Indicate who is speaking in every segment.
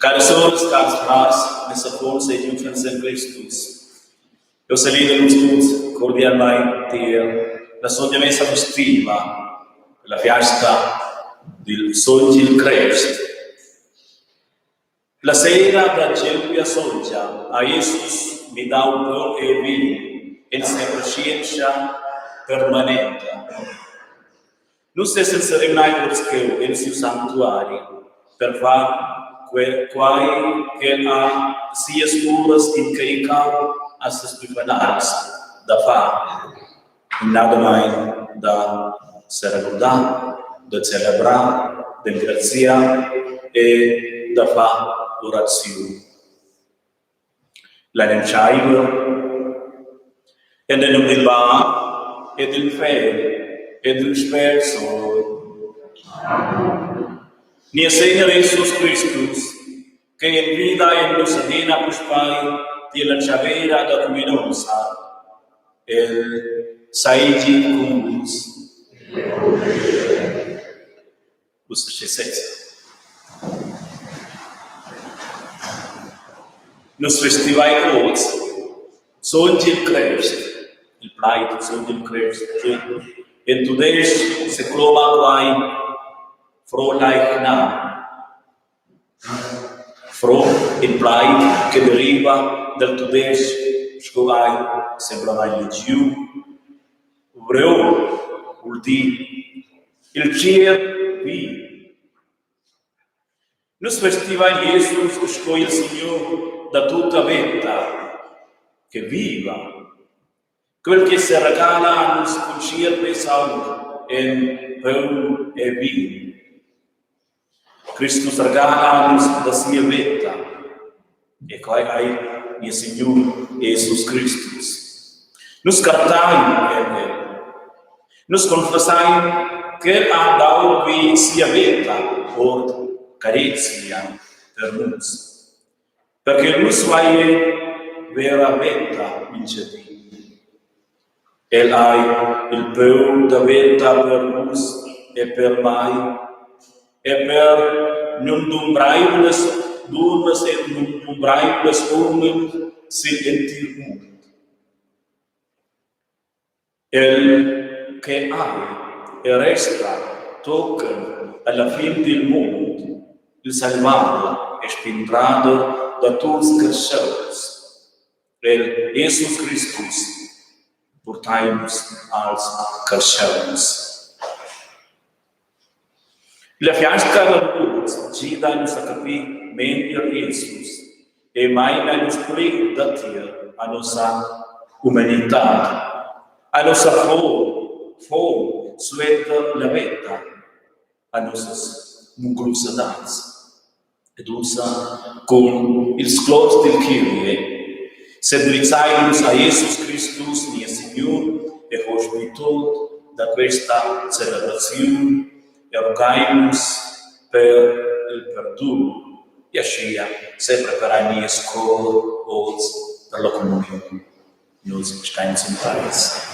Speaker 1: Caras soras, cars frars, mes affons e giuvens en Cristus. Eu salidel vus tuts cordialmein tier la sontga messa festiva per la fiasta dil sontg il Crest. La sera da Gievgia sontga ha Jesus midau paun e vin en sia preschientscha permanenta. Nus essan serimnai oz cheu en siu sanctuari per far quei ch'el ha sias uras incaricau a ses giuvenals da far, numnadamein da seregurdar, da celebrar, d'engraziar e da far oraziun. Lein entscheiver en il num dil Bab e dil Fegl e dil Spert Sogn. Nies Segner Jesus Cristus, che envida en nus adina puspei tier la tschavera da cuminonza, el seigi cun vus. Ussa sche sezza. Nus festivain oz Sontg il Crest, il plaid Sontg il Crest che en tudestg secloma quai Fronleichnam. Fro, in plaid che deriva dal tudestg sco hai semplamain legiu. Vreu vul dir il tschierv vi. Nus festivain Jesus sco il signur da tutta veta che viva, quel che seregala a nus cun tschierv e saung en paun e vin. Cristus regala a nus da sia veta e quai ei nies Signur Jesus Cristus. Nus cartein en el. Nus confessein ch'el ha dau vi sia veta ord carezia per nus, per che nus veien vera veta mintga di. El ei il paun da veta per vus e per mei e per nundumbreivlas dunnas e nundumbreivlas umens sigl entir mund. El che ei e resta tochen alla fin dil mund il salvader e spindrader da tuts carstgauns. El Jesus Cristus purtai nus als carstgauns. La fiasta da nus gida nus a capir meglier Jesus e meina nus pli datier a nossa humanitad, a nossa fom, fom suenter la veta, a nossas munglusadads. Ed ussa cun ils cloms dil Kyrie sedrizzein nus a Jesus Cristus, nies Signur e hospitot da questa celebraziun e rughein nus per il perdun e aschia sepreparein nies cor oz per la communiun. Nus stein sin peis.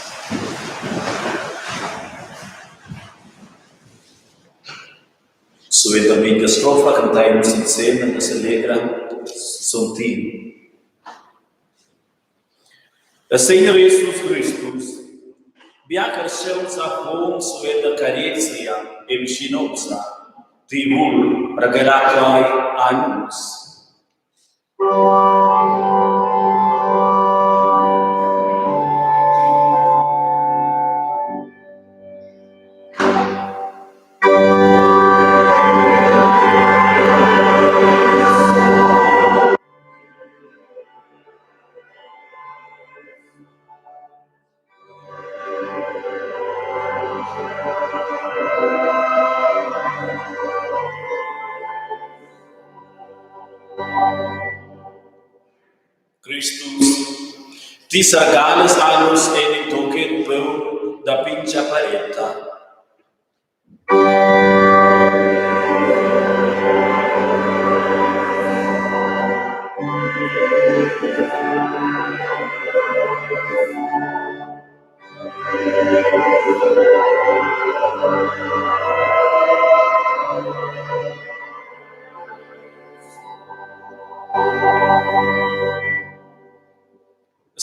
Speaker 1: Suenter mintga strofa cantein nus ensemen e selegra Sontgin. Il Segner Jesus Cristus, bia carstgauns affons suenter carezia e vischinonza, ti vul regalar quei a nus. Ti sargalas a nus en in tochet paun da pintga pareta.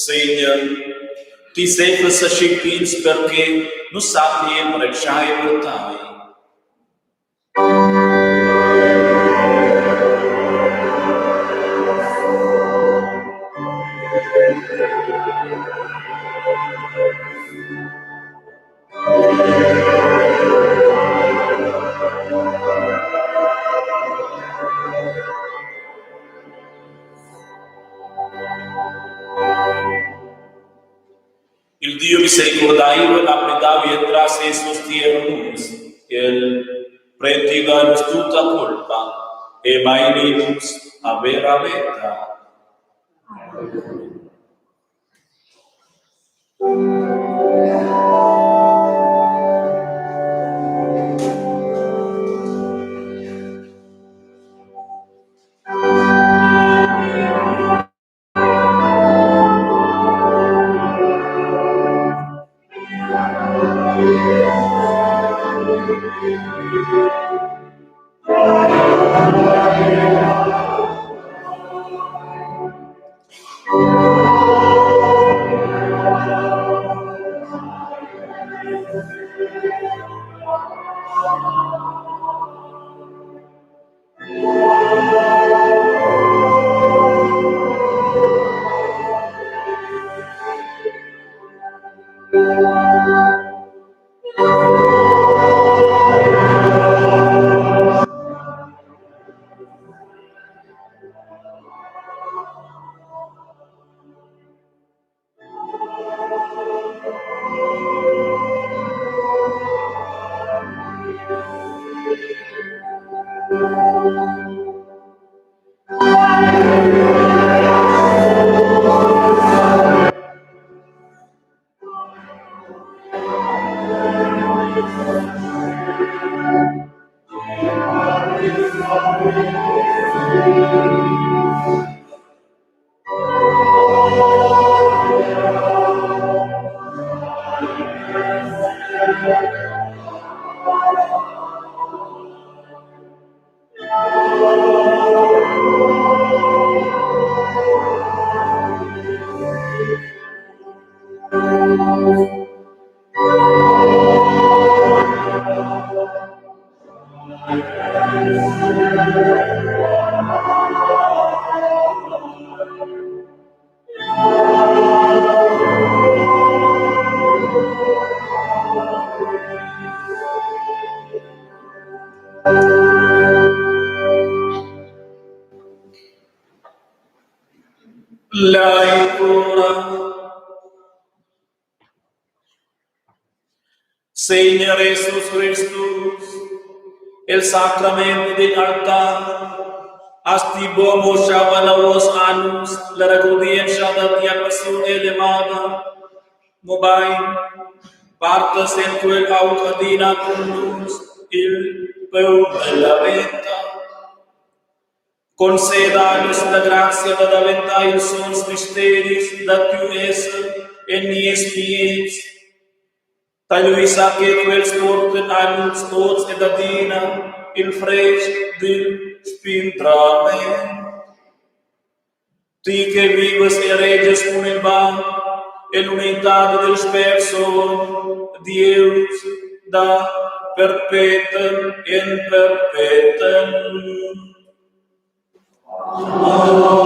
Speaker 1: Segner, ti sefas aschi pigns per che nus sappien retscheiver tei. Il Diu misericordaivel ha plidau entras Jesus tier nus. El prendi da nus tutta culpa e meini nus a vera veta. Lai ora. Segner Jesus Cristus, el sacrament digl altar, has ti buc mussau anavos a nus la regurdientscha da tia passiun elevada, mobein partas en quel aunc adina cun nus il paun della veta. Conceda a nus la grazia da daventar ils sogns misteris da tiu esser en nies miez. Taluisa che quels porten a nus oz ed adina il frestg dil spindrament. Ti che vivas e regias cun il Bab e l'unitad del Spert Sogn, Dieus da perpeten en perpeten. Amen.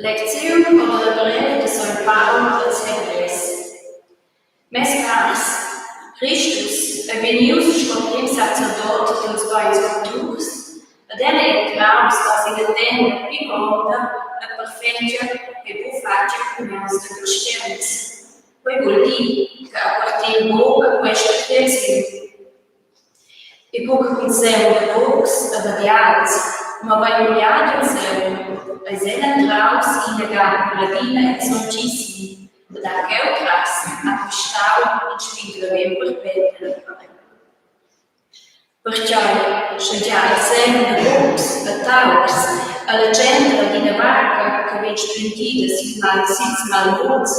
Speaker 2: Lecziun ora da brev da sogn Paul als Hebrers. Mes cars, Cristus ei vegnius sco emprem sacerdot dils beins futurs. Ed el ei entraus tras ina tenda pli gronda e perfetga ch'ei buca fatga cun mauns da carstgauns, quei vul dir che appartegn buc a questa creaziun. E buca cun saung da bucs e vadials, mobein cun agen saung, eis el entraus ina ga per adina el Sontgissim ed ha cheutras acquistau in spindrament perpeten. Pertgei sche gia il sem da bucs e taurs alla tschendra d'ina vacca che vegn splentida sils malmauns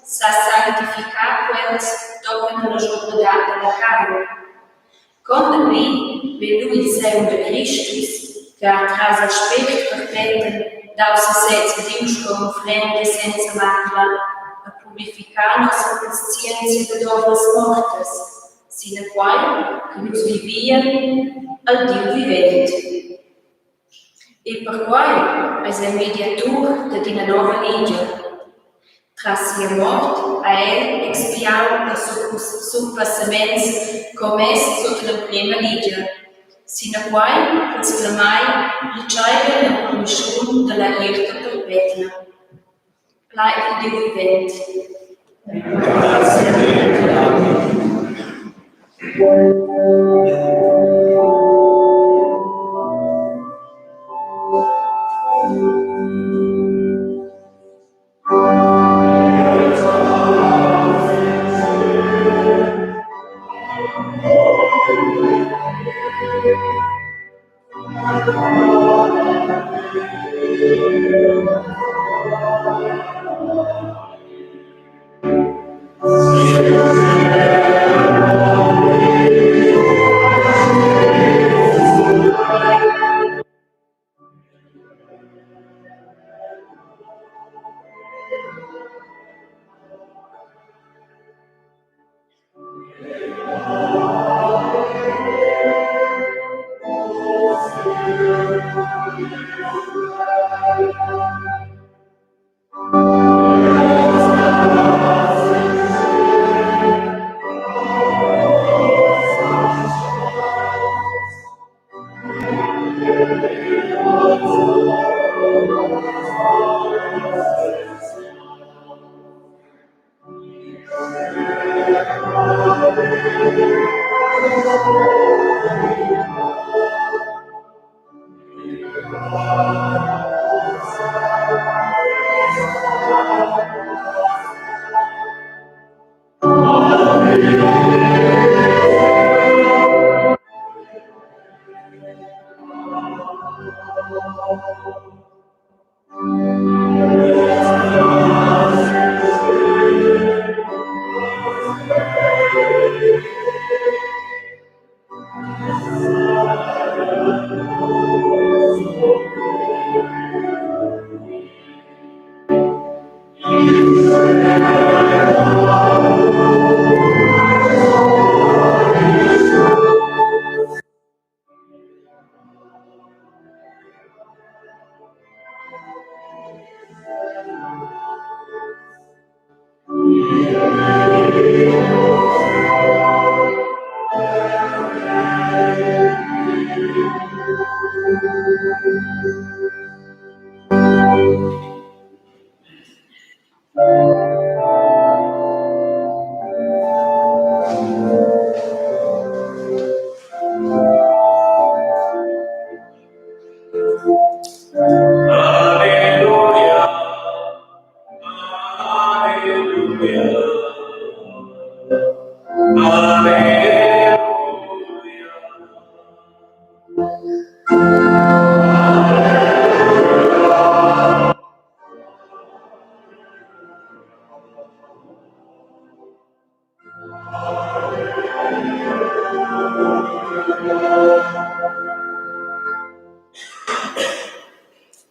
Speaker 2: sa sanctificar quels tochen alla schumbradad dalla carn, con dapli vegn lu il saung da Cristus, che ha tras il Spert perpeten dau sesez a Diu sco unfrenda senza macla, a purificar nossa cunscienzia dad ovras mortas, sinaquai che nus vivian al Diu vivent. E perquai eis el mediatur dad ina nova ligia. Tras sia mort ha el expiau ils surpassaments commess sut l'emprema ligia, sinaquai ch'ils clamai retscheivan l'empermischun dalla ierta perpetna. Plaid il Diu vivent.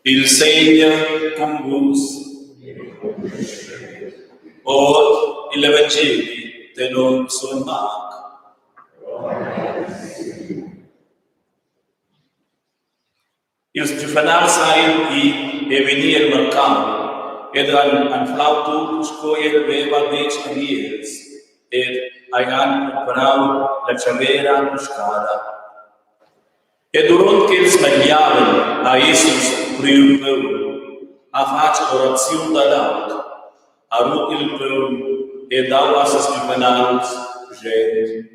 Speaker 1: Il Segner cun vus. Ord igl evangeli tenor sogn Marc. Ils giuvenals ein i e vegni el marcau ed han anflau tut sco el veva detg ad els ed ei han preparau la tschavera pascala. E duront ch'els magliavan ha Jesus priu paun, ha fatg oraziun dad ault, ha rut il paun e dau a ses giuvenals, schend: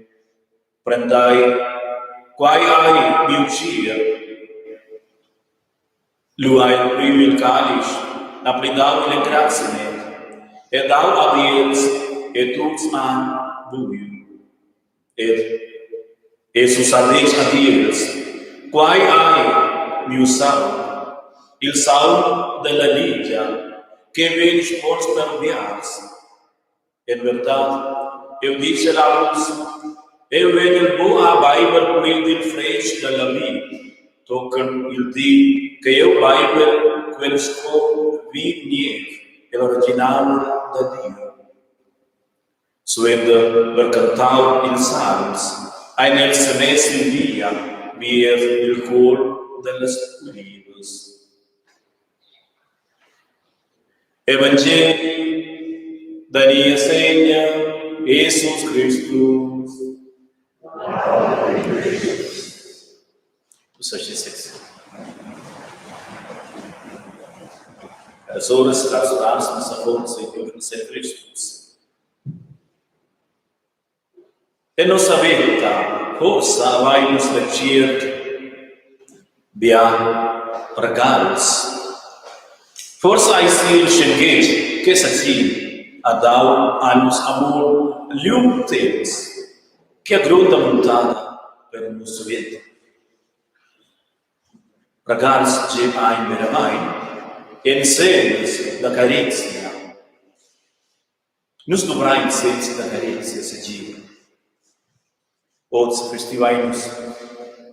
Speaker 1: Prendai, quai ei miu tgierp. Lu ha el priu il calisch, ha plidau igl engraziament e dau ad els e tuts han buiu. Ed Jesus ha detg ad els: Quai ei miu saung, il saung dalla ligia che vegn spons per biars. En verdad, jeu ditgel a vus, jeu vegnel buc a beiber pli dil fretg dalla vit, tochen il di che jeu beibel quel sco vin niev el reginavel da Diu. Suenter ver cantau ils salms, ein els semess sin via viers il cuolm dallas ulivas. Evangeli da Niessegner Jesus Cristus. Ussa schi sez. Las horas cars frars, nos affons e giuvens e Cristus. En nossa veta hoz avain nus retschiert bia regals. Forsa ais il schenghetg che sa chi ha dau a nus amo liung temps che ha gronda muntada per nossa veta. Regals che ein veramaing ensemes da carezia. Nus duvrain sez da carezia segir. Oz festivain nus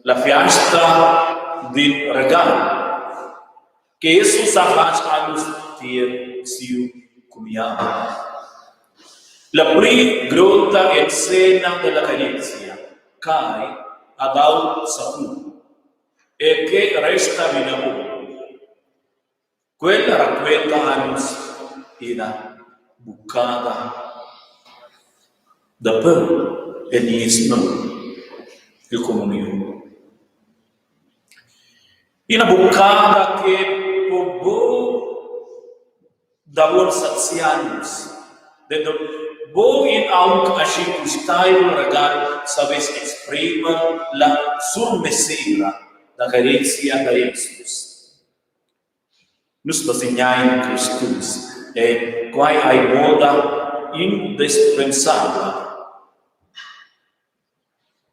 Speaker 1: la fiasta d'in regal che Jesus ha fatg a nus tier siu cumià. La pli gronda enzenna dalla carezia, quai ha dau zacu e che resta vinavon. Quella raquenta a nus ina buccada da paun en nies maun, il communiun. Ina buccada che po buc davon saziar nus, denton buc in aunc aschi custeivel regal savess exprimer la surmesira da carezia da Jesus. Nus basignain Cristus e quai hai moda indispensabla.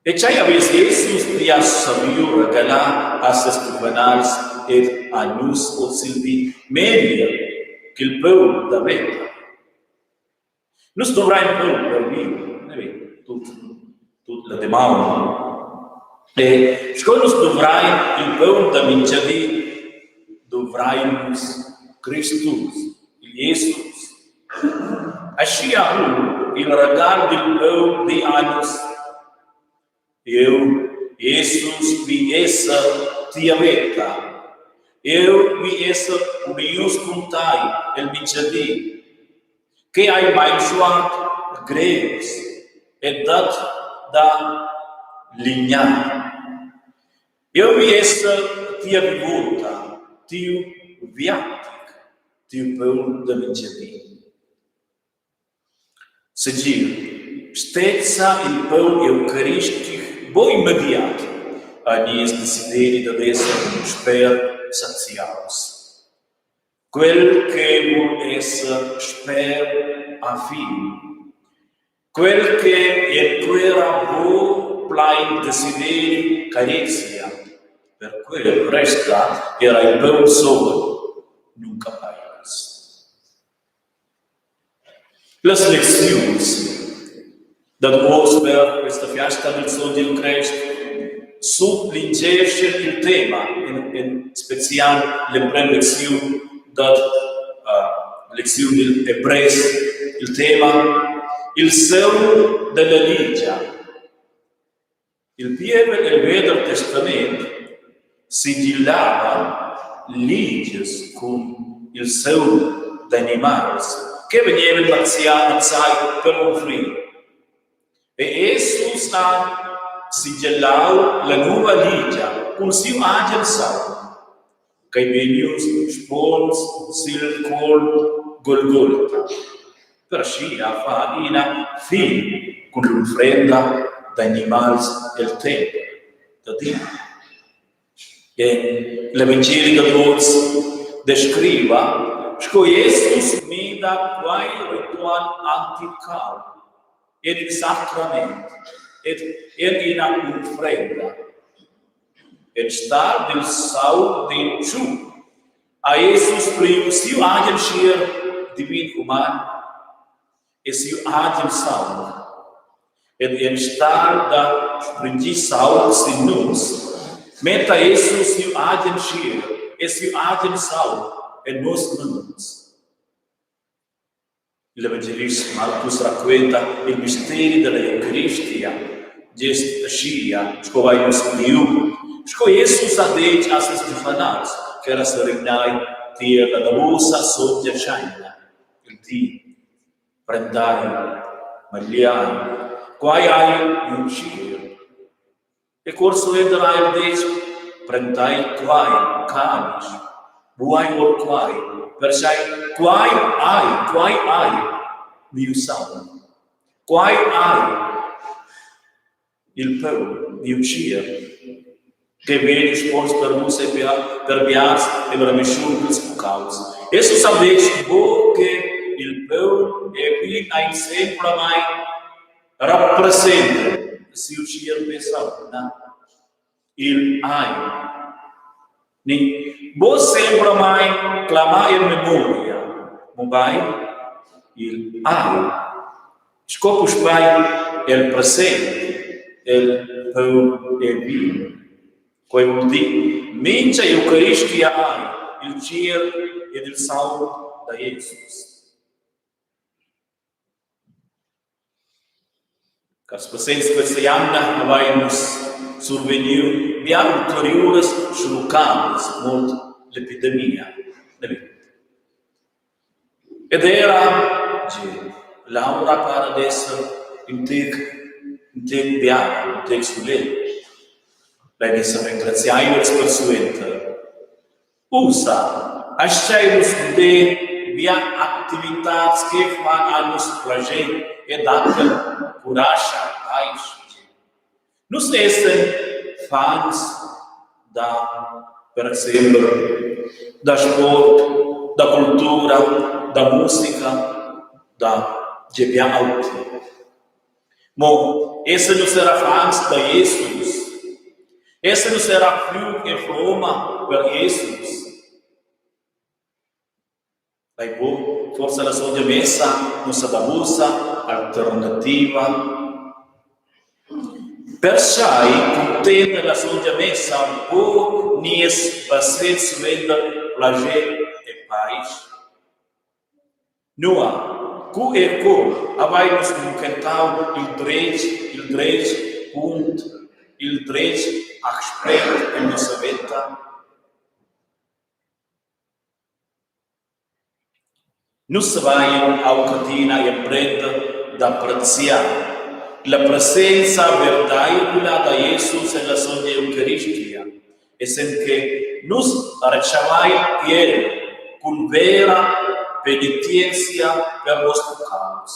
Speaker 1: E tgei havess Jesus pia saviu regalar a ses giuvenals ed a nus ozildi meglier ch'il paun da veta? Nus duvrain paun per viver, ne tut, tut la damaun. E sco nus duvrain il paun da mintgadi, duvrain nus Cristus, il Jesus. Aschia vul il regal dil paun di a nus: Eu, Jesus, vi esser tia veta. Eu vi esser unius cun tai el mintgadi. Che hai meinsvart grevs e dat da lignar. Eu vi esser tia vivonta, tiu viatic, tiu paun da mintgadi. Segir, stezza il paun eucaristic buc immediat a nies desideri dad esser sper saziaus. Quel che vul esser sper a fin. Quel che enquera buc plein desideri carezia, per quel resta era il paun sogn nuncapeivels. Las lecziuns dad uoss per questa fiasta dil Sontg Crest sutlingeschan il tema, en en special l'emprema lecziun dad lecziun dil Hebrès, il tema il saung dalla ligia. Il pievel el Veder Testament sigillava ligias cun il saung d'animals che vegnevan mazzai per unfrir. E Jesus ha sigillau la nova ligia. cun siu agen saung ch'ei vegnius spons sil cuolm Golgolta, per aschia far ina fin cun l'unfrenda d'animals el tempel da Diu. E l'evangeli dad oz descriva sco Jesus mida quei ritual antical en in sacrament ed en ina unfrenda. Enstagl dil saung d'in tschun ha Jesus priu siu agen schier divin human e siu agen saung. Ed enstagl da springir saung sin nus, metta Jesus siu agen tschiel e siu agen saung en nos mauns. Il evangelist Marcus raquenta il misteri dalla Eucaristia gest aschia sco vein nus udiu, sco Jesus ha detg a ses giufanals ch'era serimnai tier la davosa sontga tscheina, il di Prendai, magliai, quai hai miu tschiel. E cur suenter ha el detg, Prendai quai, calisch, buai or quai, perchei quai hai, quai hai miu saung, quai hai Il paun, miu tschiel, che vegn spons per vus e per biars e la remischun dils puccaus. Jesus ha detg buc che il paun e vin ein semplamein representa siu tschiel pesau, na, igl ei. Ni buc semplamein clamar en memoria, mobein igl ei. Sco puspei el present, el paun e vin. Quei vul dir, mintga eucaristia ei il tschiel ed il saung da Jesus. Cars presents questa jamna havein nus survegniu bia ulteriuras schluccadas muort l'epidemia. Ed era gie, l'aura para d'esser in tec in tec biala, in tec sulegl. Lein esser engraziaivels persuenter. Ussa astgein nus guder bia activitads che fan a nus plascher e dattan curascha paisch. Nus essan fans da per exempel da sport, da cultura, da musica, da tge bia auter. Mo essan nus era fans da Jesus? Essan nus era fiug e flomma per Jesus? Ei buc forsa la sontga messa nossa davosa alternativa? Pertgei cuntegn la sontga messa buc nies basegn suenter plascher e paisch? Nua, cu e co havein nus munchentau il dretg, il dretg punct, il dretg aspect en nossa veta? Nus savein aunc adina emprender d'appreziar la presenza verdaivla da Jesus en la sontga eucaristia, essend che nus retschavain el cun vera penetienzia per nos puccaus,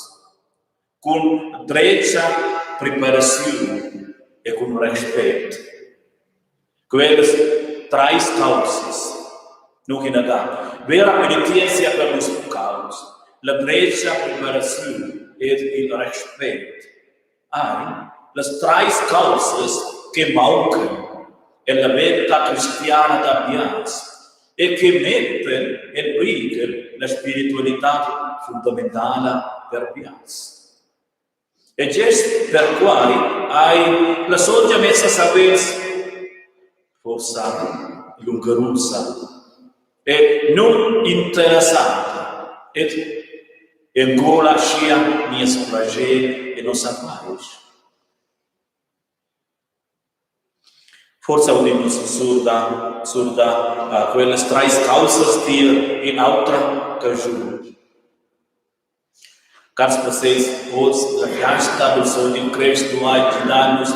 Speaker 1: cun dretga preparaziun e cun respect. Quellas trais caussas, nu ina ga, vera penetienzia per nos puccaus, la dretga preparaziun ed il respect, ein las trais caussas che mauncan en la veta cristiana da biars e che metten en prighel la spiritualitad fundamentala per biars. E gest perquai hai la sontga messa savens forsa lungarusa e nuninteressanta ed engola aschia nies plascher e nossa paisch. Forsa udin nus sur da sur da quellas trais caussas tier in'autra caschun. Cars passents, oz la fiasta dil sogn Crest duai gidar nus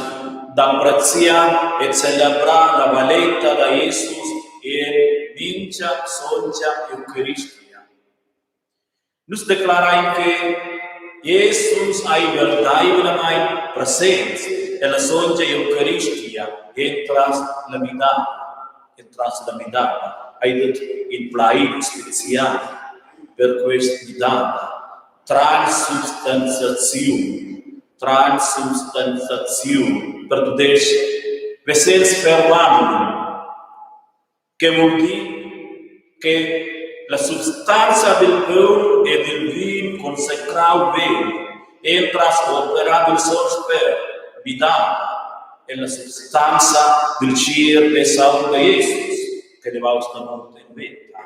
Speaker 1: d'appreziar e celebrar la valeta da Jesus en mincha soncha eucaristia. Nus declarain che Jesus ei verdaivlamain presents ella sontga eucaristia entras la midada, entras la midada. Ei dat in plaid special per questa midada, transsubstanziaziun, transsubstanziaziun per tudestg vesels Verwandlung. Che vul dir che la substanza dil paun e dil vin consecrau vegn entras opera dil Sogn Spert midada en la substanza dil tgierp e saung da Jesus che levaus da mort en veta.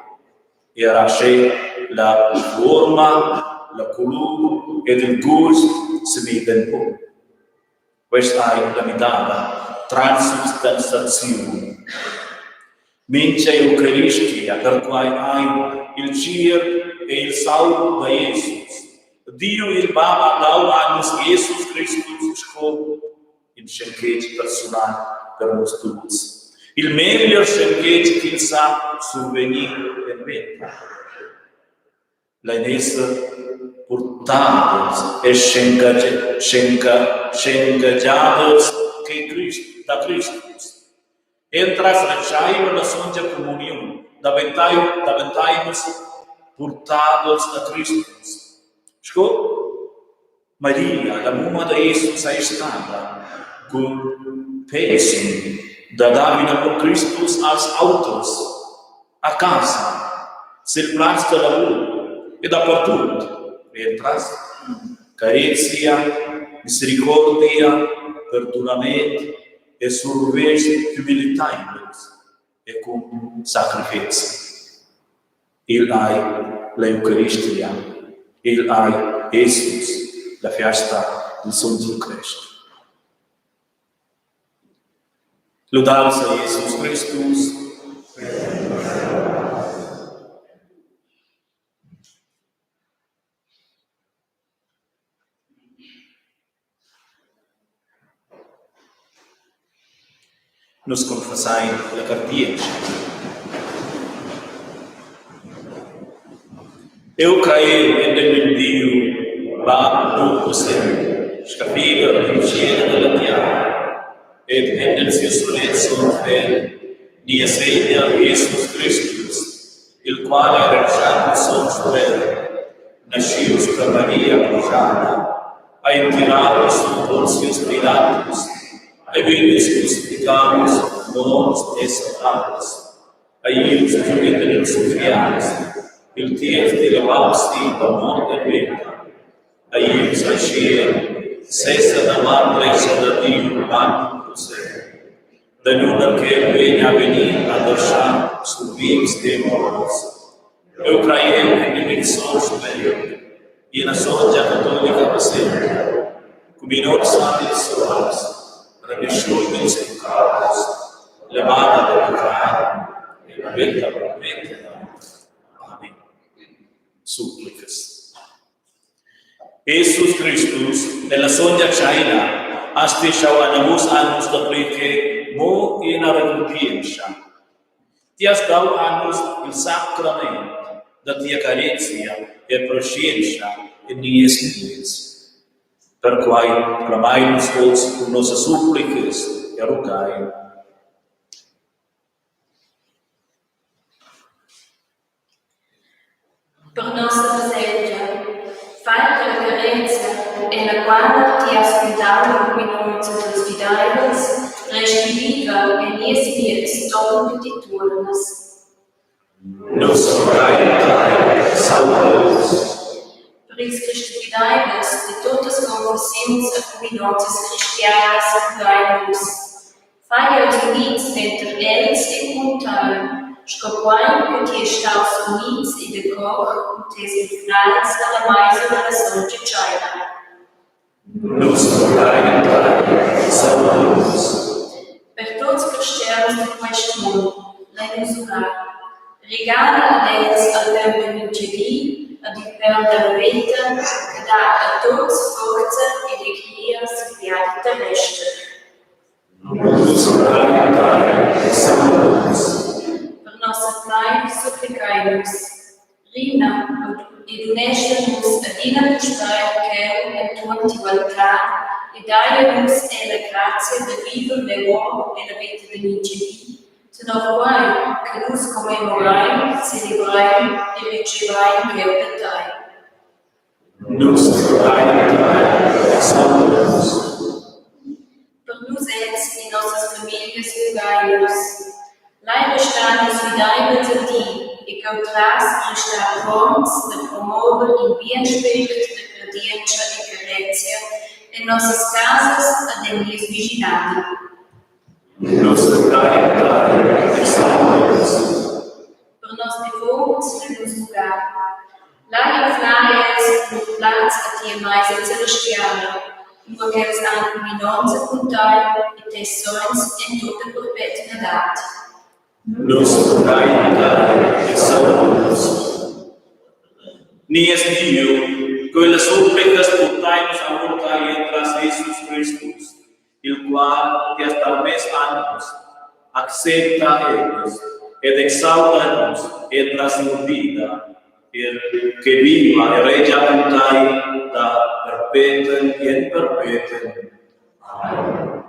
Speaker 1: Era sche la fuorma, la colur ed il gust semidan buc. Questa ei la midada, transsubstanziaziun. Mincha eucaristia perquai ei il tgierp e il saung da Jesus. Diu il Bab ha dau a nus Jesus Cristus sco in schenghetg persunal per nus tuts. Il meglier schenghetg ch'ins sa survegnir en veta. Lein esser purtaders e schengagiaders che Crist, da Cristus. Entras retscheiver la sontga communiun daventai daventein nus purtaders da Cristus. Sco Maria, la mumma da Jesus, ei stada cun pensum da dar vinavon Cristus als auters a casa, sil plaz da lavur e dapertut entras carezia, misericordia, perdunament e survetschs humiliteivels e cun sacrifeci. Igl ei l'eucaristia, igl ei Jesus, la fiasta dil sontg Crest. Ludaus sei Jesus Cristus. Nus confessain la cardientscha. Eu crajeu in ün Dieu, Bap tutpussent, s-chaffider dal tschêl e da la terra, ed in sieu sulet son Fegl, nies Segner Jesus Cristus, il qual ei retschert il sogn Spert, naschius da Maria Pujana, ei tiraus sut Pontius Pilatus, ei vegnius crucificaus, morts e satraus, ei ius giu enten ils uffiarns, il tierz di levaus si da mort en veta, ei ius al tschiel, sesa da vart dretga da Diu Bab pussent. Danunder ch'el vegn a vegnir a derschar sur vivs e morts. Eu crajel in il Sogn Spert, ina sontga catolica baselgia, cuminonza dils sontgs, remischun dils puccaus, levada da puccau e la veta perpetna. Amen. Supplicas. Jesus Cristus ella sontga Tscheina has ti schau anavos a nus dapli che mo ina regurdientscha. Ti has dau a nus il sacrament da tia carezia e preschientscha en nies miez. Perquei clamein nus oz cun nossas supplicas e rughein.
Speaker 2: Per nossa baselgia, fai che la carezia, en la quala ti has fundau la cuminonza dils fideivels, resti viva en nies miez tochen che ti tuornas.
Speaker 1: Nus rugain tei, salva nus.
Speaker 2: Per ils cristifideivels de tuttas confessiuns e cuminonzas cristianas rugain nus. Fai els units denter els e cun tei, sco quei che ti es staus units e da cor cun tes unfrals alla meisa dalla sontga tscheina.
Speaker 1: Nus rugain tei, salva nus.
Speaker 2: Per tuts carstgauns da quest mund lein nus urar. Regala ad els il paun da mintga di ed il paun dalla veta che dat a tuts forza e legria sil viadi terrester. entuorn tiu altar e dai a nus era la grazia da viver leuora ella veta da mintga di, tenor quei che nus commemorein, celebrein e retschevein cheu da tei.
Speaker 1: Nus rugain tei, salva nus.
Speaker 2: Per nus sezs e nossas famiglias rugain nus. Lai restar nus fideivels a ti e cheutras restar promts da promover in bien spért da cardientscha e carezia en nossas casas ed en nies vischinadi.
Speaker 1: Nus rugain tei e salva nus.
Speaker 2: Per nos defuncts lein nus rugar. Lai anflar els lur plaz a tia meisa celestiala, nua ch'els han cuminonza cun tei e tes sogns en tutta perpetnadad.
Speaker 1: Nus rugain tei e salva nus. Nies Diu, quellas supplicas purtein nus avon tei entras Jesus Cristus, il qual ti has tarmess a nus, accepta ellas ed exaulta nus entras lur vida, el che viva e regia cun tei da perpeten en perpeten. Amen.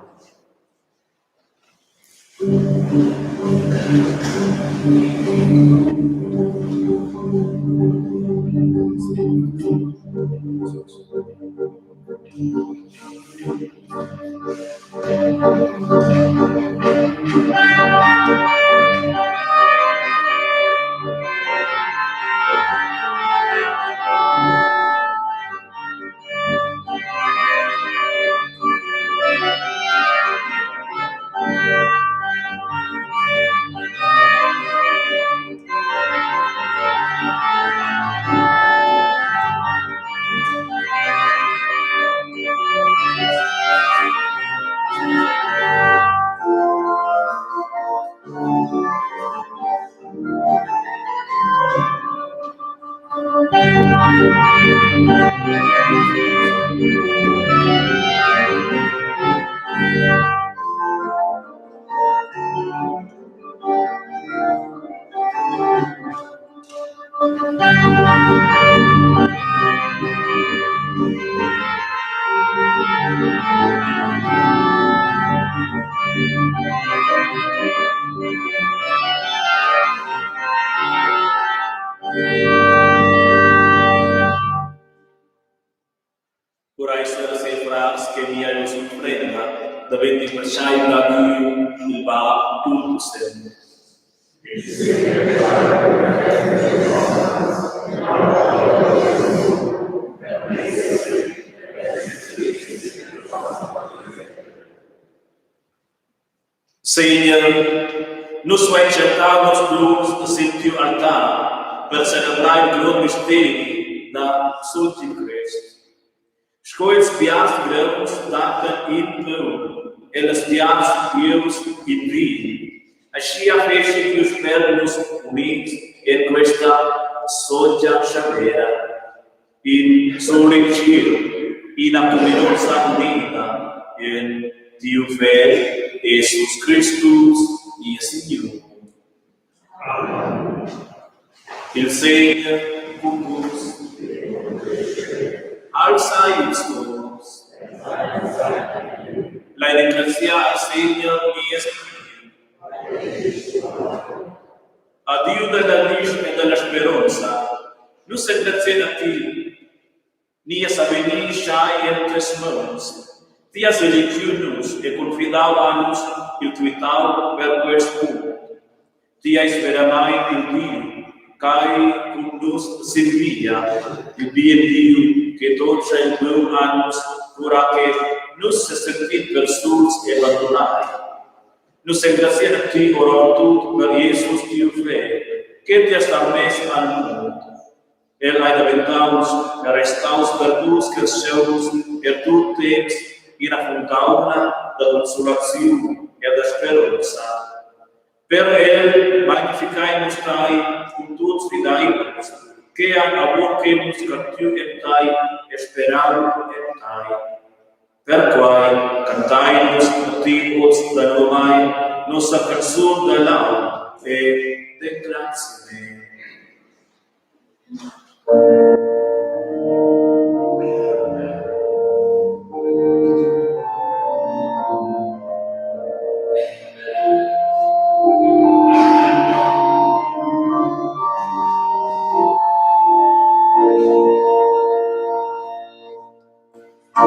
Speaker 1: Urai soras e frars che mia vus unfrenda daventi plascheivla a Diu, il Bab tutpussent. Segner, nus vein tschentau nos buns sin tiu altar per celebrar il grond misteri da Sontgilcrest. Sco ils biars grauns dattan in paun e las biars glieus in vin, aschia fetschi tiu Spert nus units en questa sontga tschavera. In solegl tschiel, ina cuminonza unida en tiu Fegl Jesus Cristus, nies Signur. Amen. Il Segner cun vus. Alzai ils cors. Lai ringraziar al Segner nies Diu. A Diu dalla glisch e dalla speronza, nus engraziein a ti. Nies avegnir schai en tes mauns. Ti has elegiu nus e confidau a nus il quitau per quest mund. Ti eis veramein il Diu ch'ei cun nus sin via, il bien Diu che tonscha il maun a nus cura che nus sesentin persuls e bandunai. Nus engraziein a ti oravontut per Jesus tiu Fegl, che ti has tarmess al mund. El ei daventaus e restaus per tuts carstgauns per tut temps ina fontauna da consolaziun e da speronza. Per el magnifichein nus tei cun tuts fideivels che han avon che nus cartiu en tei e sperau en tei. Perquai cantain nus a ti oz danovamain nossa canzun da laud e d'engraziament. A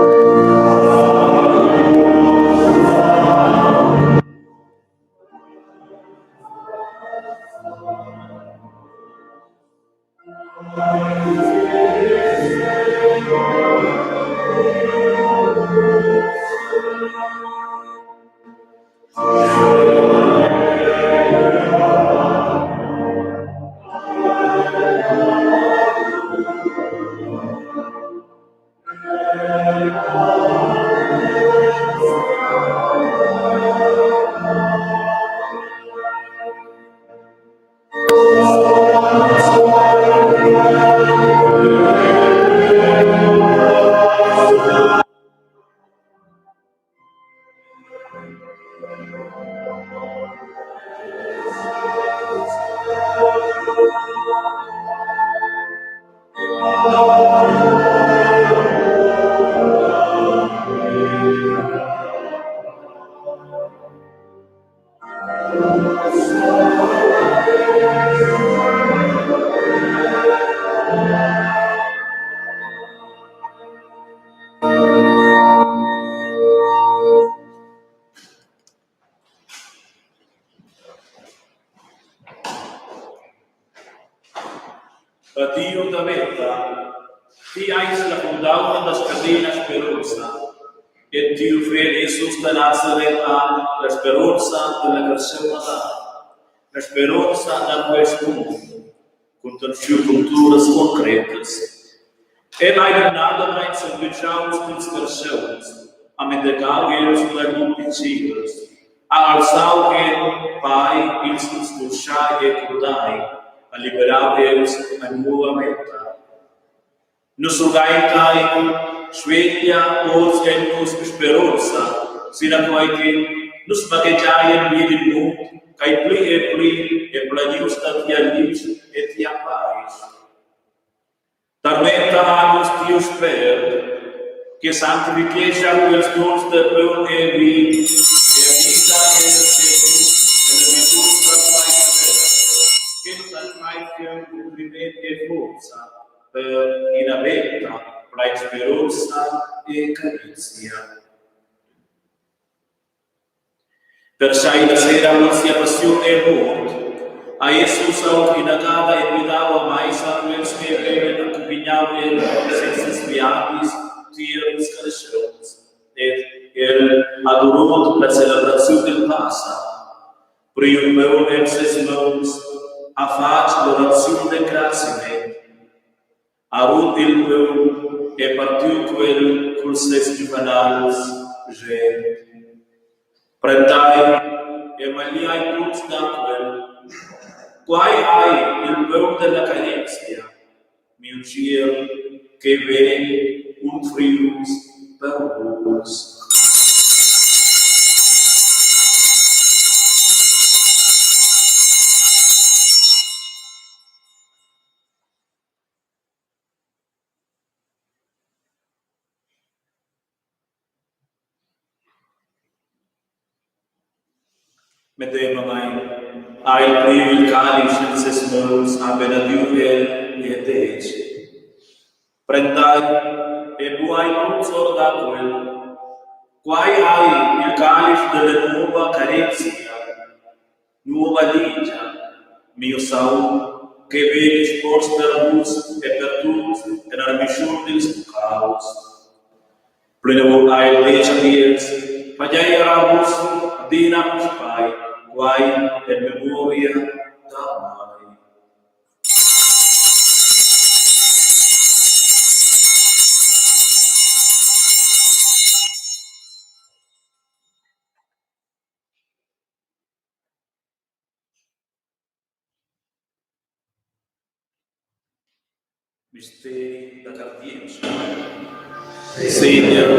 Speaker 1: Diu da veta, ti eis la fundauna da scadina speronza e tiu fegl Jesus da Nazaret ha la speronza dalla carschentada, la speronza da quest mund, contonschiu conturas concretas. El ei numnadamein s'embitschaus culs carscheuns, ha medegau els da lur pitgiras, ha alzau en pei ils sturschai e curdai, ha liberau els a nova veta. Nus rughein tei, sveglia oz en nus speronza, sinaquei che nus baghegiaien vid il mund ch'ei pli e pli emplenius da tia glisch e tia paisch. Tarmetta a nus tiu Spert, che sanctifichescha quels duns da paun e vin e agida els en nus ella virtud da quei Spert, che nus anflein cheu nutriment e forza per ina veta plein speronza e carezia. Perschai la sera avon sia passiun e mort ha Jesus aunc inagada envidau a meisa quels che havevan accumpignau el sin ses viadis tier ils carstgauns ed el ha duront la celebraziun dil Passa priu maun en ses mauns, ha fatg l'oraziun d'engraziament Ha rut il paun e partiu quel culs ses giuvenals, schend: Prendai e magliai tuts da quel. Quai ei il paun dalla carezia, miu tgierp che vegn unfrius per vus. Medemamein ha el priu il calisch en ses mauns, ha benediu el e detg: Prendai e buai tuts or da quel. Quai ei il calisch dalla nova carezia. Nova ligia, miu saung che vegn exposts per vus e per tuts en remischun dils puccaus. Plinavon ha el detg ad els: Fagei era vus adina puspei quei en memoria da mei. Misteri da cardientscha. Segner,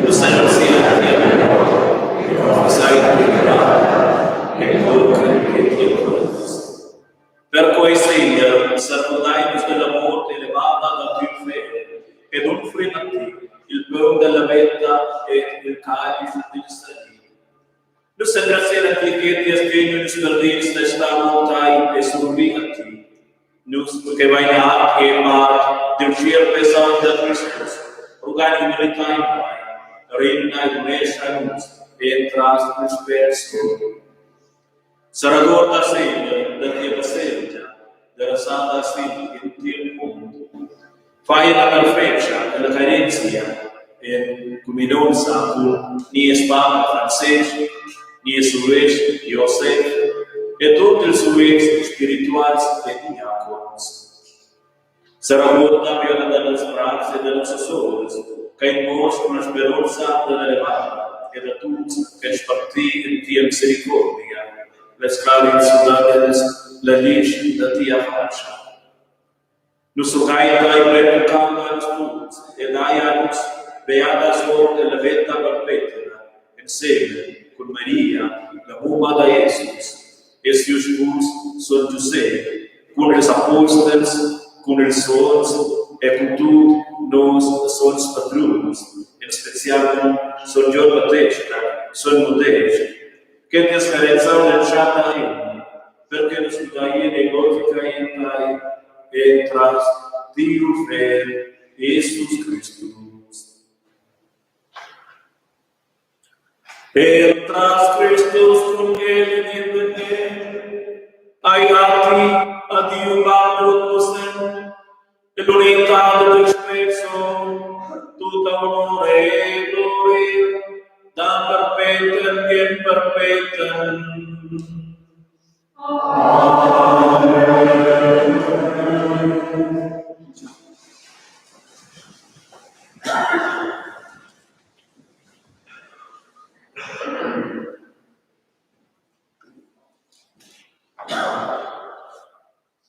Speaker 1: nus annunziein a tia mort e confessein tiu grad e tochen che ti tornas. Perquei, Segner, seregurdein nus della mort elevada da tiu Fegl ed unfrin a ti il paun della veta ed il calisch dil salit. Nus engraziein a ti che ti has teniu nus perdits da star montai e survir a ti. Nus che vein art e part dil tgierp e saung da Cristus, Rugain humilitain tai, rimna ed unescha nus entras il Spert Sontg. Seregorda Segner da tia baselgia, derasada sin igl entir mund. Fai ella perfetga ella carezia en cuminonza cun nies bab Francestg, nies uvestg Josef e tut ils uvestgs spirituals e diacons. Seregorda era da nos frars e da nossas soras ch'ein morts cun la speronza dalla levada e da tuts ch'ein sparti en tia misericordia, la sclarezia dad els la glisch da tia fatscha. Nus rughein tei pertuccont a nus tuts e dai a nus beada sort ella veta perpetna ensemen cun Maria, la mumma da Jesus, e siu spus sogn Giusep, cun ils apostels, cun ils sogns e cun tut nos sogns patruns, en special cun sogn Gion Battesta, sogn Mudest, che ti has carezau l'entschatta enni, per che nus pudeien e glorificheien tei entras tiu Fegl Jesus Cristus. Entras Cristus cun el ed in el, ai a ti, a Diu Bab tutpussent, e l'unitad del Spert Sontg, tutta honor e gloria, da perpeten in perpeten.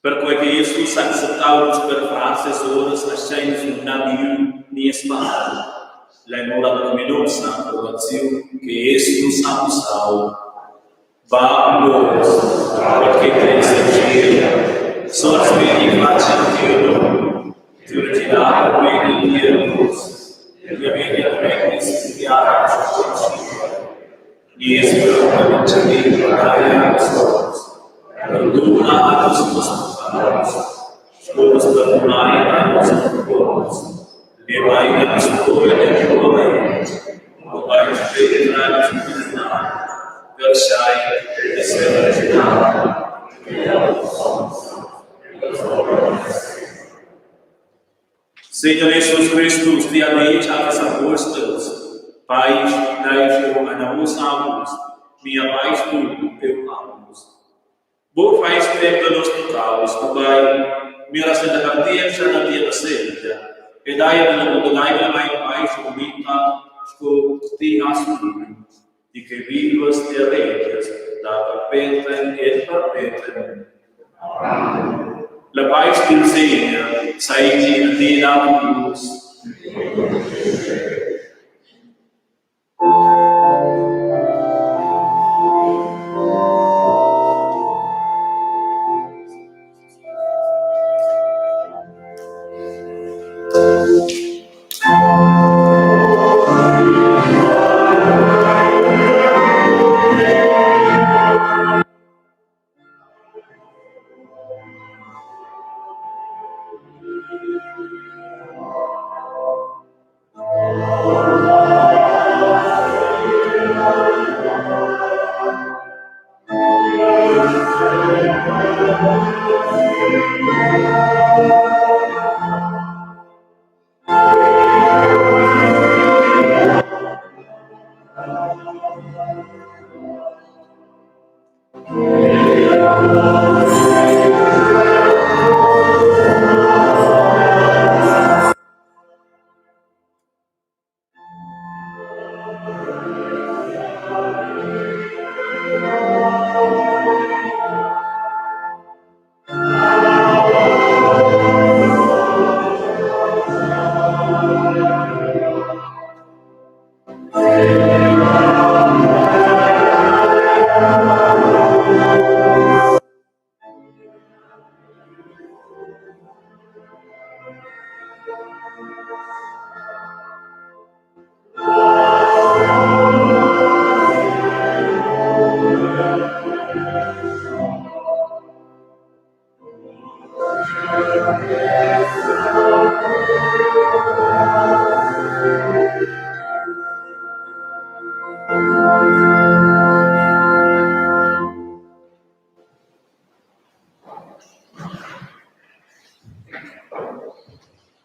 Speaker 1: Perquei che Jesus ha acceptau nus per frars e soras aschein fundar Diu nies Bab. Lein ora da cuminonza oraziun che Jesus ha mussau. Bab nos, che eis en tschiel, sogns vegni fatg il tiu num, tiu reginavel vegni tier nus, tia veglia vegni sin tiara sco en tschiel. Nies paun da mintga di dai a nus oz. Perduna a nus nos puccaus, sco nus perdunein a nos culponts. E meina nus ora en giuvament, mobein spedra nus dil mal, pertgei esser reginavel Segner Jesus Cristus, ti ha detg a tes apostels, Paisch dai jeu anavos a vus, mia paisch dun jeu a vus. Buc fai stem da nos puccaus, mobein mira sin la cardientscha da tia baselgia e dai ad ella bunadeivlamein paisch e unitad sco ti has vuliu, ti che vivas e regias da perpeten en perpeten. Amen. La paisch dil Segner seigi adina cun vus.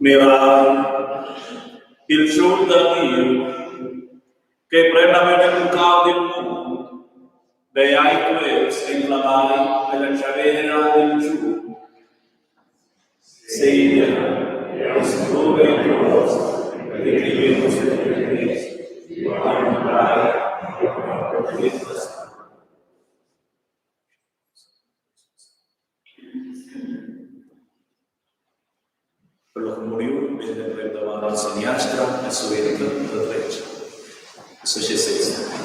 Speaker 1: Mirei, il tschun da Diu che pren naven il puccau dil mund, beai quels ch'ein clamai ella tschavera dil tschun. Segner, jeu sun buca impurtonts che ti vegnies tier mei, Per la comuniun vegn l'emprem da vart seniastra e suenter da dretga. Ussa sesa.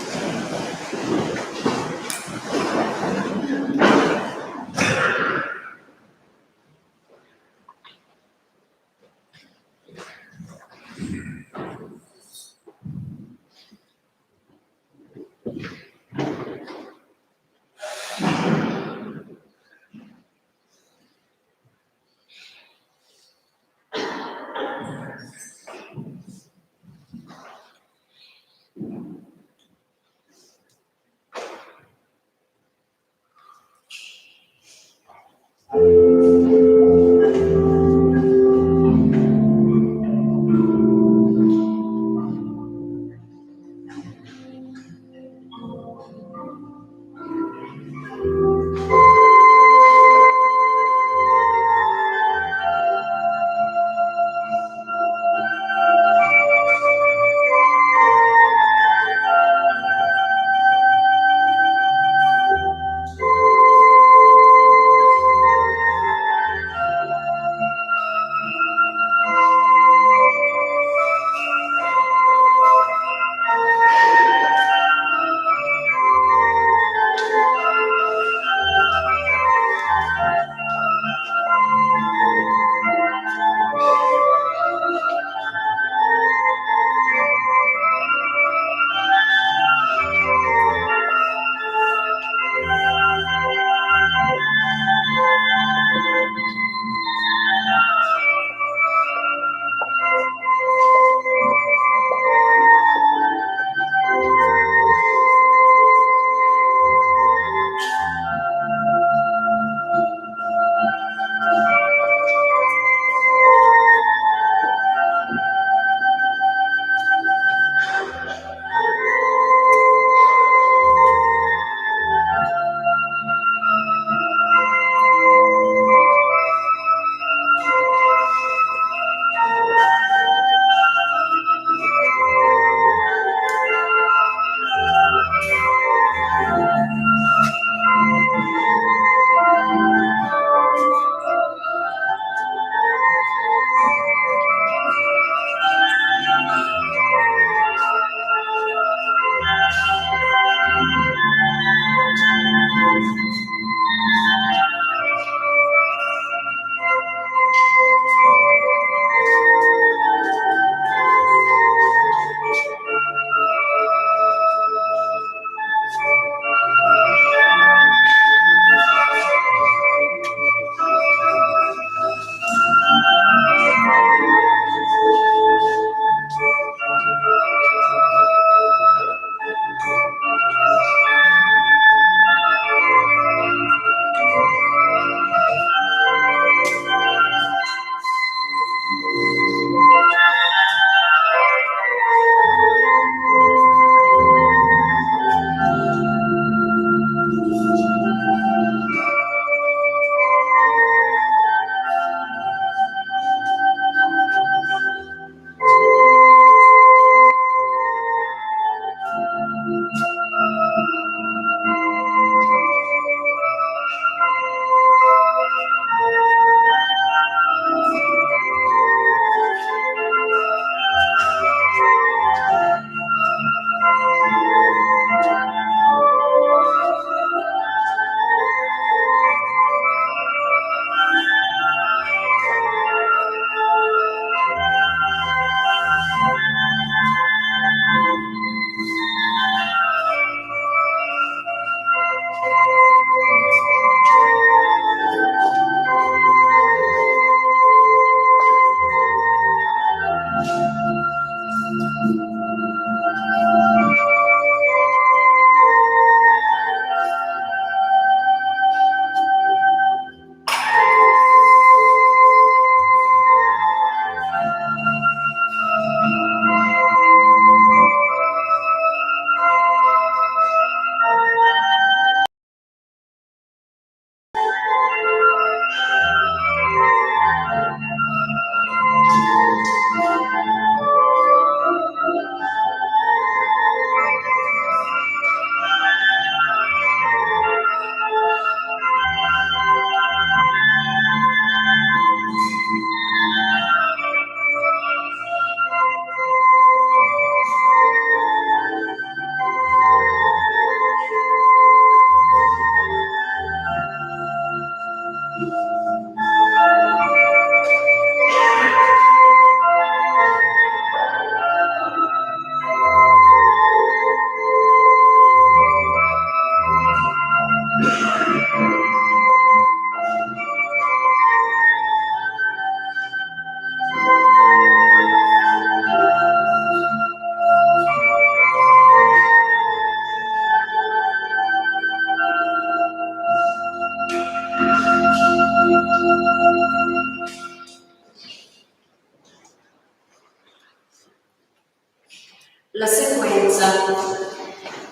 Speaker 2: La sequenza: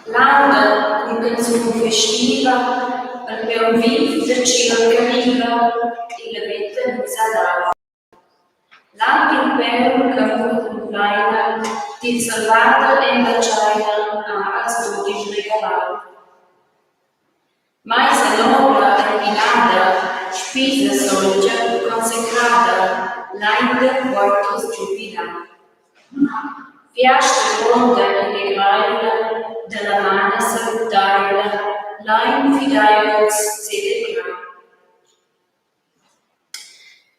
Speaker 2: L'anda cun canzun festiva, il paun viv da tschiel ch'arriva e la veta nus ha dau. L'emprim paun ch'amur cumpleina dil Salvader en la tscheina ha als dudisch regalau. Meisa nobla e pinada, spisa sontga consecrada, lein da queitras giubilar. Fiasta gronda e legreivla, dalla mana saluteivla, lein fideivels selegrar.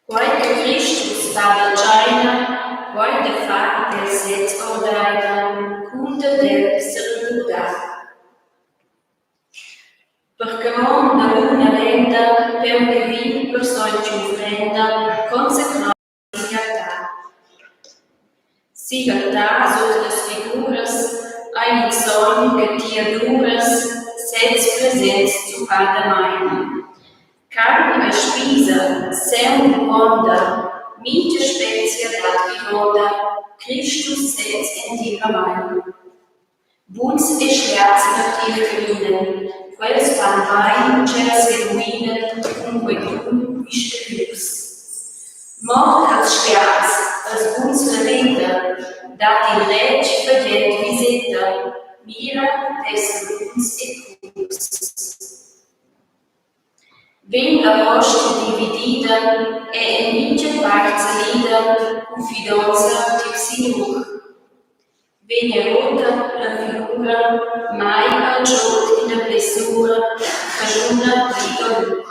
Speaker 2: Quei che Cristus fa da tscheina, quei da far el sez ordeina, cun dad el seregurdar. Per camond da buna renda, paun e vin per sontga unfrenda, consecrein sigl altar. Sigl altar sut las figuras ein il sogn che ti aduras sez presents zuppadamein. Carn ei spisa, saung bubronda, mintga specia dat vivonda, Cristus sez entiramein. Buns e schliats neutier caminan, quels fan bein ch'els seruinan cun quei dun misterius. Mort als schliats, als buns la veta, dat il retg fagend viseta, mira tes saluns e purs. Vegn la hostia dividida e en mintga part salida cun fidonza tiel Signur. Vegn erutta la figura, mai al chod ina blessura caschuna pli dolur.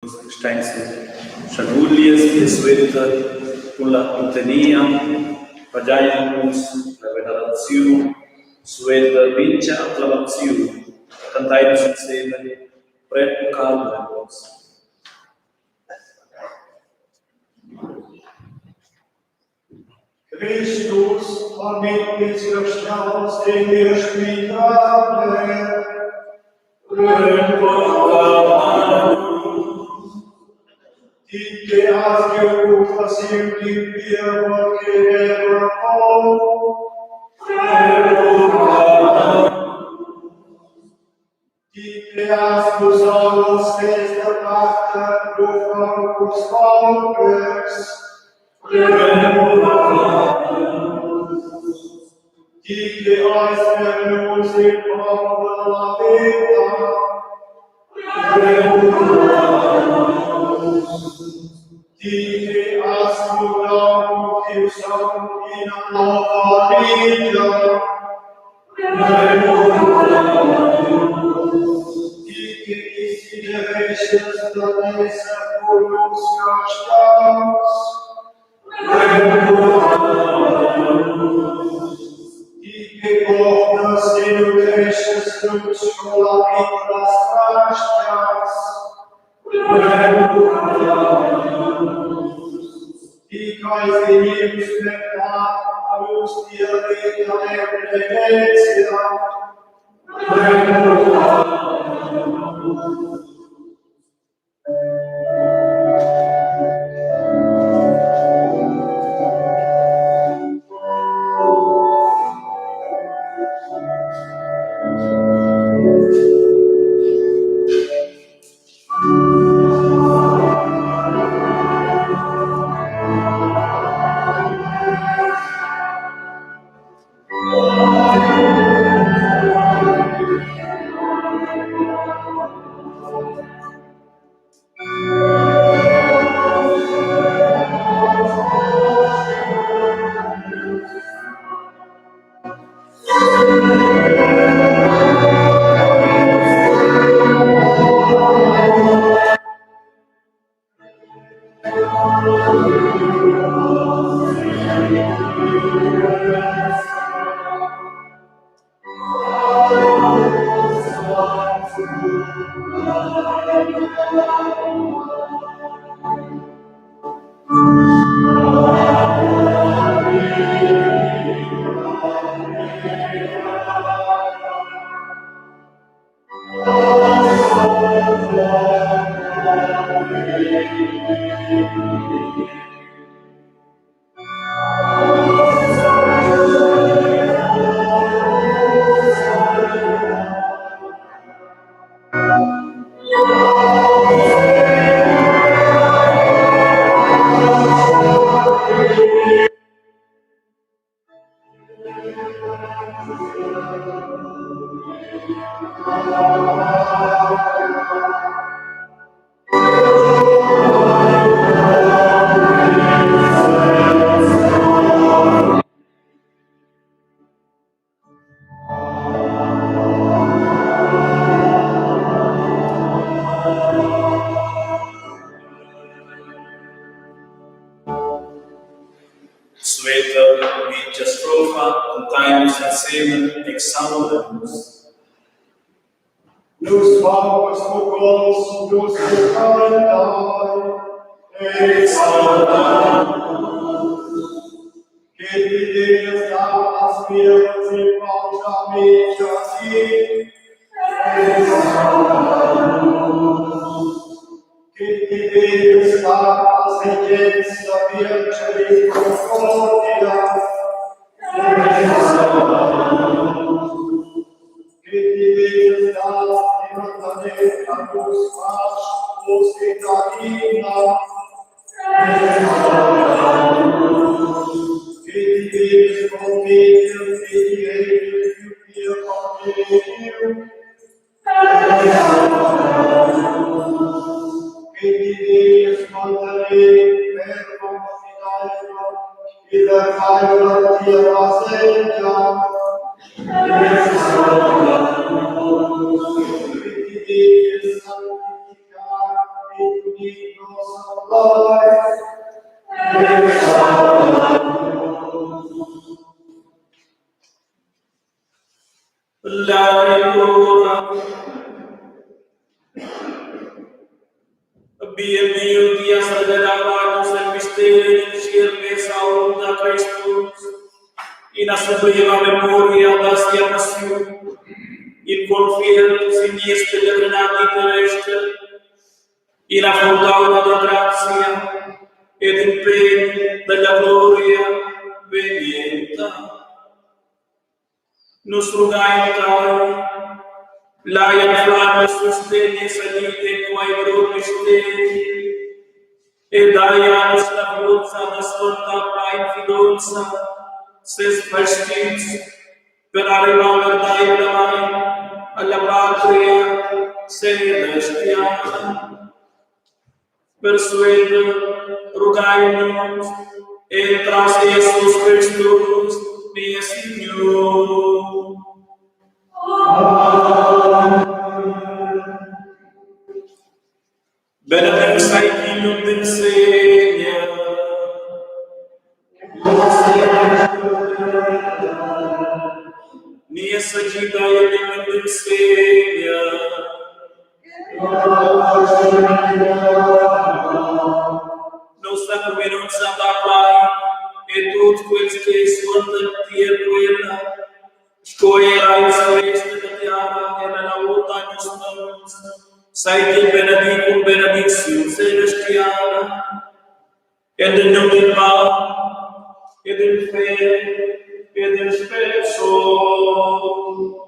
Speaker 1: Nus stein sut schanuglias e suenter cun la litania fagein nus la veneraziun suenter mintga acclamaziun cantein nus ensemen Pren puccau da nus.
Speaker 3: Cristus ha mett ils carstgauns en nies spitradler. Ti che has giu cumpassiun dil pievel che veva fom. Ti che has mussau als tes da parter lur fom culs paupers. Ti che eis per nus il paun dalla veta. Ti che has murnau cun tiu saung ina nova veta. Ti che desidereschas dad esser cun nus carstgauns. Ti che portas e nutreschas nus sco la vita las frastgas. Ti ch'eis vegnius per dar a nus tia veta e clemenzia.
Speaker 1: Suenter mintga strofa cantain nus ensemen Exaudamos.
Speaker 3: Nus paucs pucconts, nus puccantai, Exaudamos. Che ti deias dar als fiers il paun da mintga di, Exaudamos. Che ti deias dar als regents la viergia e concordia, Exaudamos. Che ti deias dar e mantener a nus pasch, oz ed adina, Che ti deias convegnir e direger tiu pievel elegiu, Che ti deias mantener ferma fideivla e verdaivla tia baselgia, Che ti deias sanctificar ed unir nossa pleiv,
Speaker 1: Lai lura Bien miu Dia s'ha revelau a nus el misteri dil tschiel mesaun da Cristus, ina sublima memoria da sia passiun, in confiert sin nies pelegrinadi terrester, ina fontauna da grazia ed in pegn dalla gloria vegnenta. Nus rugain tai, lai anflar nus sustegn e salid en quei grond misteri e dai a nus la forza da suontar plein fidonza ses fastitgs per arrivar verdaivlamain alla patria celestiala. Persuenter rugain nus entras Jesus Cristus, nies Signur. Benedict seigi il num dil Segner. Nies agid ei el num dil Segner. Nossa cuminonza da quai e tut quels che suondan tier quella, sco era ils crests della tiara e la lavur da nos mauns, seigien benedi cun benedicziun celestiala. En il num dil Bab e dil Fegl e dil Spert Sogn.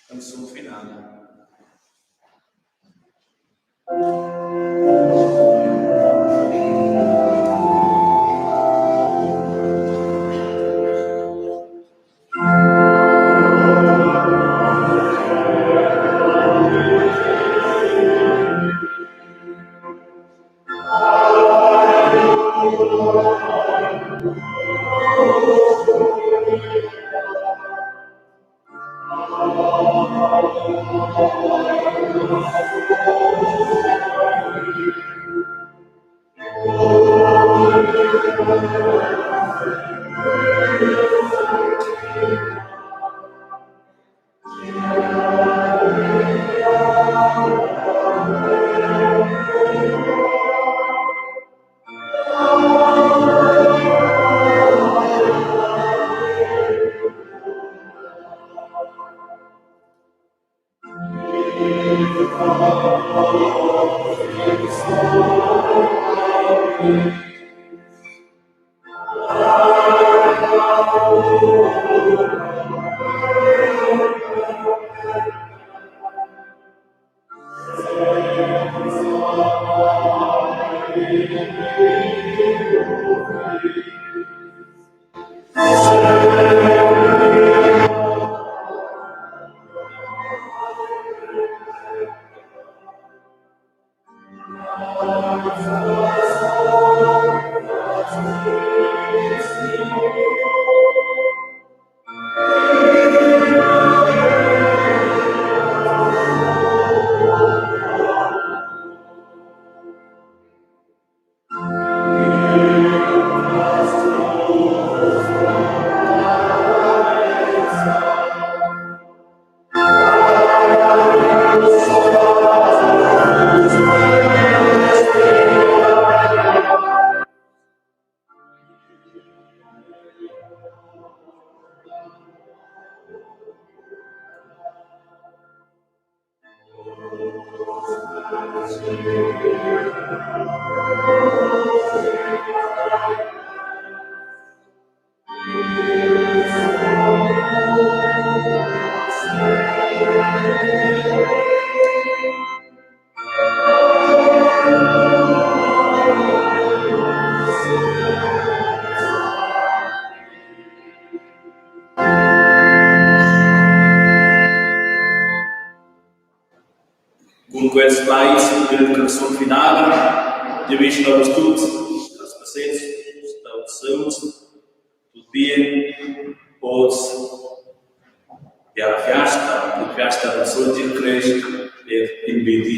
Speaker 1: Canzun finala. Cun quels plaids dalla canzun finala giavischel a vus tuts als passents staus sauns tut bien oz biala fiasta, la fiasta dil sontg Crest ed in bi di.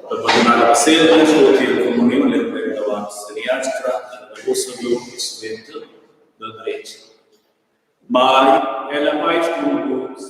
Speaker 1: Per bandunar la baselgia sto tier communiun l'emprem davant seniastra e la davosa lur suenter da dretg. Mai è la paisch cun vus.